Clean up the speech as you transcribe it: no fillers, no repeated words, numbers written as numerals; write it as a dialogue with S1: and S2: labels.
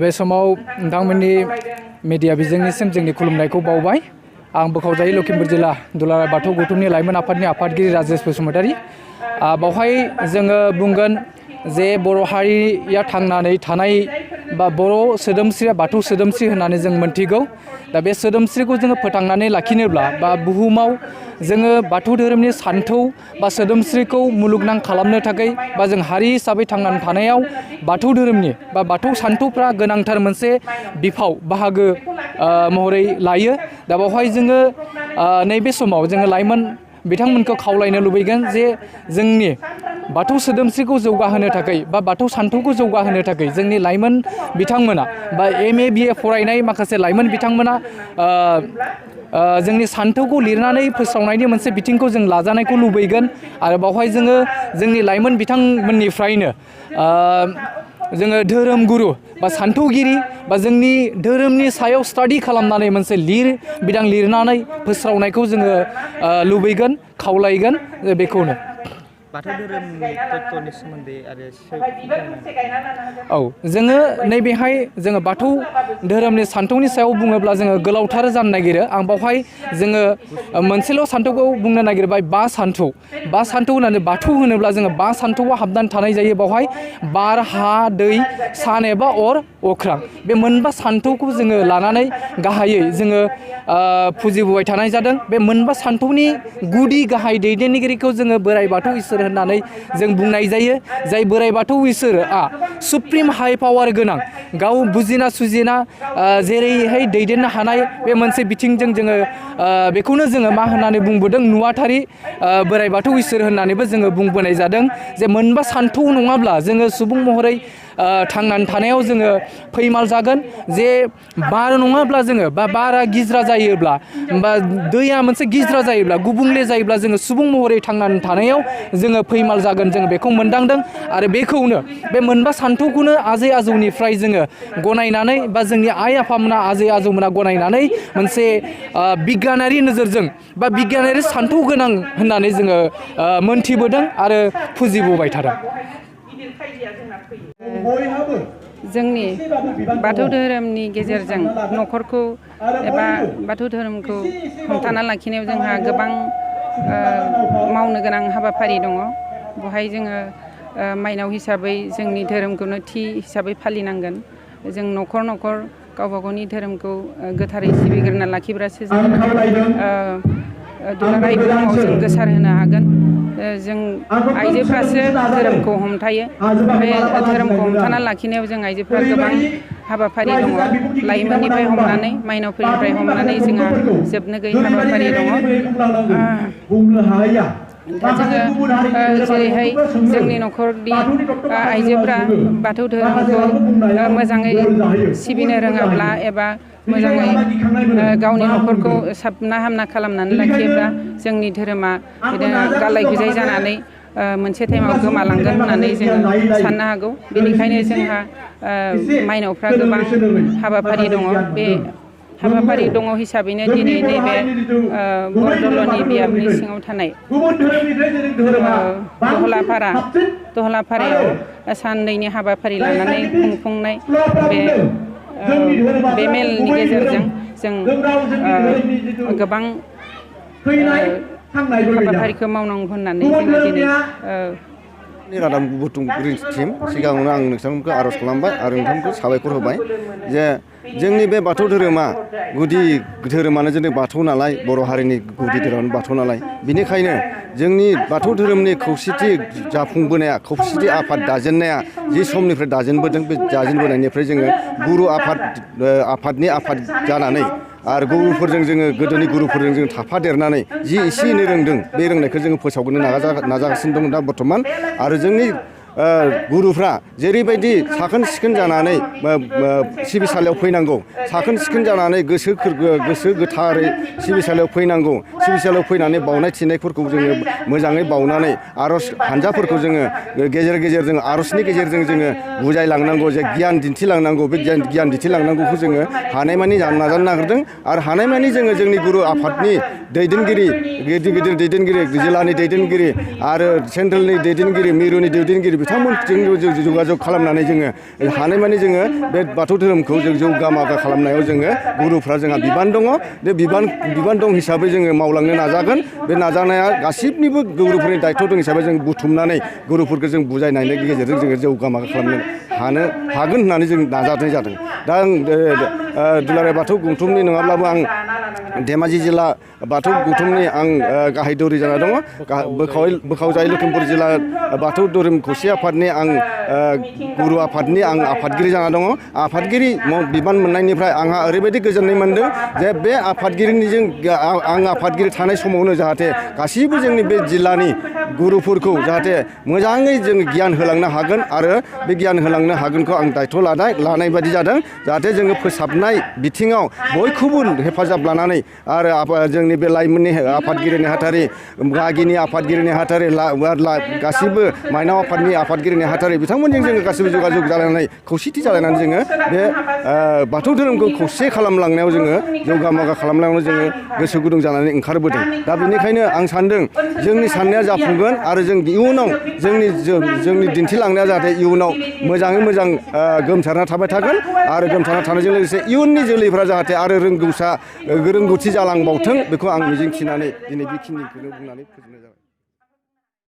S1: बे समाव नोंथांमोननि मिडिया बिजोंनिसिम जोंनि खुलुमनायखौ बावबाय। आं बोखावजायै लखिमपुर जिल्ला दुलाराय बाथौ गौथुमनि लाइमोन आफादनि आफादगिरि राजेश बसुमतारी। बावहाय जोङो बुंगोन जे बर' हारिया थांनानै थानाय बा बर' सोदोमस्रिया बाथौ सोदोमस्रि होननानै जों मोनथिगौ। दा बे सोदोमस्रिखौ जोङो फोथांनानै लाखिनोब्ला बा बुहुमाव जोङो बाथौ धोरोमनि सान्थौ बा सोदोमस्रिखौ मुलुगनां खालामनो थाखाय बा जों हारि हिसाबै थांनानै थानायाव बाथौ धोरोमनि बा बाथौ सान्थौफ्रा गोनांथार मोनसे बिफाव बाहागो महरै लायो। दा बेवहाय जोङो नैबे समाव जोङो लाइमोन बिथांमोनखौ खावलायनो लुबैगोन जे जोंनि बाथौ सोदोमस्रिखौ जौगाहोनो थाखाय बा बाथौ सान्थौखौ जौगाहोनो थाखाय जोंनि लाइमोन बिथांमोना बा MA BA फरायनाय माखासे लाइमोन बिथांमोना जोंनि सान्थौखौ लिरनानै फोसावनायनि मोनसे बिथिंखौ जों लाजानायखौ लुबैगोन। आरो बावहाय जोङो जोंनि लाइमोन बिथांमोननिफ्रायनो जोङो धोरोम गुरु बा सान्थौगिरि बा जोंनि धोरोमनि सायाव स्टाडि खालामनानै मोनसे बिदां लिरनानै फोस्रावनायखौ जोङो लुबैगोन, खावलायगोन बेखौनो।
S2: बाथौ धोरोमनि तत्वनि सोमोन्दै आरो
S1: जोङो नैबेहाय जोङो बाथौ धोरोमनि सान्थौनि सायाव बुङोब्ला जोङो गोलावथार जानो नागिरो। आं बावहाय जोङो मोनसेल' सान्थौखौ बुंनो नागिरबाय बा सान्थौ होननानै बाथौ होनोब्ला जोङो बा सान्थौआव हाबनानै थानाय जायो। बावहाय बार, हा, दै, सान एबा अख्रां बे मोनबा सान्थौखौ जोङो लानानै गाहायै जोङो फुजिबोबाय थानाय जादों। बे मोनबा सान्थौनि गुदि गाहाय दैदेनगिरिखौ जोङो बोराइ बाथौ इसोर होननानै जों बुंनाय जायो। जाय बोराइ बाथौ इसोरआ सुप्रिम हाइ पावार गोनां, गाव बुजिना सुजिना जेरैहाय दैदेननो हानाय बे मोनसे बिथिंजों जोङो बेखौनो जोङो मा होननानै बुंबोदों, नुवाथारि बोराइ बाथौ इसोर होननानैबो जोङो बुंबोनाय जादों। जे मोनबा सान्थौ नङाब्ला जोङो सुबुं महरै थांनानै थानायाव जोङो फैमाल जागोन। जे बार नङाब्ला जोङो बा बारा गिज्रा जायोब्ला बा दैया मोनसे गिज्रा जायोब्ला गुबुंले जायोब्ला जोङो सुबुं महरै थांनानै थानायाव जोङो फैमाल जागोन, जों बेखौ मोनदांदों। आरो बेखौनो बे मोनबा सान्थौखौनो आजै आजौनिफ्राय जोङो गनायनानै बा जोंनि आइ आफामोना आजै आजौमोना गनायनानै मोनसे बिगियानारि नोजोरजों बा बिगियानारि सान्थौ गोनां होननानै जोङो मोनथिबोदों आरो फुजिबोबाय थादों।
S3: जोंनि बाथौ धोरोमनि गेजेरजों न'खरखौ एबा बाथौ धोरोमखौ हमथाना लाखिनायाव जोंहा गोबां मावनो गोनां हाबाफारि दङ। बेवहाय जोङो माइनाव हिसाबै जोंनि धोरोमखौनो थि हिसाबै फालिनांगोन। जों न'खर न'खर गावबा गावनि धोरोमखौ गोथारै सिबिग्रोना लाखिब्लासो जों दुलाराय बुहुमाव जों गोसार होनो हागोन। जों आइजोफ्रासो धोरोमखौ हमथायो। बे धोरोमखौ हमथाना लाखिनायाव जों आइजोफ्रा गोबां हाबाफारि दङ। लाइमोननिफ्राय हमनानै माइनावफोरनिफ्राय हमनानै जोंहा जोबनो गैयै हाबाफारि दङ। दा जोङो जेरैहाय जोंनि न'खरनि आइजोफ्रा बाथौ धोरोमखौ मोजाङै सिबिनो रोङाब्ला एबा मोजाङै गावनि न'खरखौ साबना हामना खालामनानै लाखियोब्ला जोंनि धोरोमा बिदिनो गालाय गुजाय जानानै मोनसे टाइमाव गोमालांगोन होननानै जोङो साननो हागौ। बेनिखायनो जोंहा माइनावफ्रा गोबां हाबाफारि दङ। बे हाबाफारि दङ हिसाबैनो दिनै नैबे बरदल'नि बियाबनि सिङाव थानाय दहलाफारायाव साननैनि हाबाफारि लानानै खुंफुंनाय बे मेलनि गेजेरजों जों गोबां हाबाफारिखौ मावनांगौ होननानै जोङो दिनै
S4: रादाब बुथुमगिरिसिम सिगाङावनो आं नोंथांमोनखौ आर'ज खालामबाय आरो नोंथांमोनखौ साबायखर होबाय जे जोंनि बे बाथौ धोरोमा गुदि धोरोमानो जोंनि बाथौ नालाय, बर' हारिनि गुदि धोरोमानो बाथौ नालाय, बेनिखायनो जोंनि बाथौ धोरोमनि खौसेथि जाफुंबोनाया, खौसेथि आफाद दाजेननाया जि समनिफ्राय दाजेनबोदों, बे दाजेनबोनायनिफ्राय जोङो गुरु आफादनि आफाद जानानै आरो गुरुफोरजों जोङो गोदोनि गुरुफोरजों जों थाफादेरनानै जि एसे एनै रोंदों, बे रोंनायखौ जोङो फोसावबोनो नाजागासिनो दं दा बर्थमान। आरो जोंनि गुरुफ्रा जेरैबायदि साखोन सिखोन जानानै सिबिसालियाव फैनांगौ, साखोन सिखोन जानानै गोसो गोथारै सिबिसालियाव फैनांगौ, सिबिसालियाव फैनानै बावनाय थिनायफोरखौ जोङो मोजाङै बावनानै आर'ज हानजाफोरखौ जोङो गेजेर गेजेर जों आर'जनि गेजेरजों जोङो बुजायलांनांगौ, जे गियान दिन्थिलांनांगौ। बे गियान दिन्थिलांनांगौखौ जोङो हानायमानि नाजानो नागिरदों। आरो हानायमानि जोङो जोंनि गुरु आफादनि दैदेनगिरि, गिदिर दैदेनगिरि, जिल्लानि दैदेनगिरि आरो सेन्ट्रेलनि दैदेनगिरि, मिरुनि दैदेनगिरि बिथांमोनजों जगाजग खालामनानै जोङो हानायमानि जोङो बे बाथौ धोरोमखौ जों जौगा मागा खालामनायाव जोङो गुरुफ्रा जोंहा बिबान दङ बे बिबान दं हिसाबै जोङो मावलांनो नाजागोन बे नाजानाया गासिबनिबो गुरुफोरनि दायथ' दं हिसाबै जों बुथुमनानै गुरुफोरखौ जों बुजायनायनि गेजेरजों जोङो जौगा मागा खालामनो हागोन होननानै जों नाजानाय जादों दा आं दुलाराय बाथौ गौथुमनि नङाब्लाबो आं धेमाजि जिल्ला बाथौ गौथुमनि आं गाहाय दौरि जाना दङ बोखावजाय लखिमपुर जिल्ला बाथौ धोरोम खौसे आफादनि आं गुरु आफादनि आं आफादगिरि जाना दङ आफादगिरि बिबान मोननायनिफ्राय आंहा ओरैबायदि गोजोननाय मोन्दों जे बे आफादगिरिनिजों आं आफादगिरि थानाय समावनो जाहाथे गासैबो जोंनि बे जिल्लानि गुरुफोरखौ जाहाथे मोजाङै जों गियान होलांनो हागोन आरो बे गियान होलांनो हागोनखौ आं दायथ' लानाय बायदि जादों जाहाथे जोङो फोसाबनाय बिथिङाव बयखौबो हेफाजाब लानानै आरो जोंनि बे लाइमोननि आफादगिरि नेहाथारि गागिनि आफादगिरि नेहाथारि गासिबो माइनाव आफादनि आफादगिरि नेहाथारि बिथांमोनजों जोङो गासिबो जगाजग जालायनानै खौसेथि जालायनानै जोङो बे बाथौ धोरोमखौ खौसे खालामलांनायाव जोङो जौगा मागा खालामलांनायाव जोङो गोसो गुदुं जानानै ओंखारबोदों दा बेनिखायनो आं सानदों जोंनि साननाया जाफुंगोन आरो जों इयुनाव जोंनि दिन्थिलांनाया जाहाथे इयुनाव मोजाङै मोजां गोमसारना थाबाय थागोन आरो गोमसारना थानायजों लोगोसे इयुननि जोलैफ्रा जाहाथे आरो रोंगौथि जालांबावथों बेखौ आं मिजिंथिनानै दिनै बेखिनिखौनो बुंनानै फोजोबनाय जाबाय।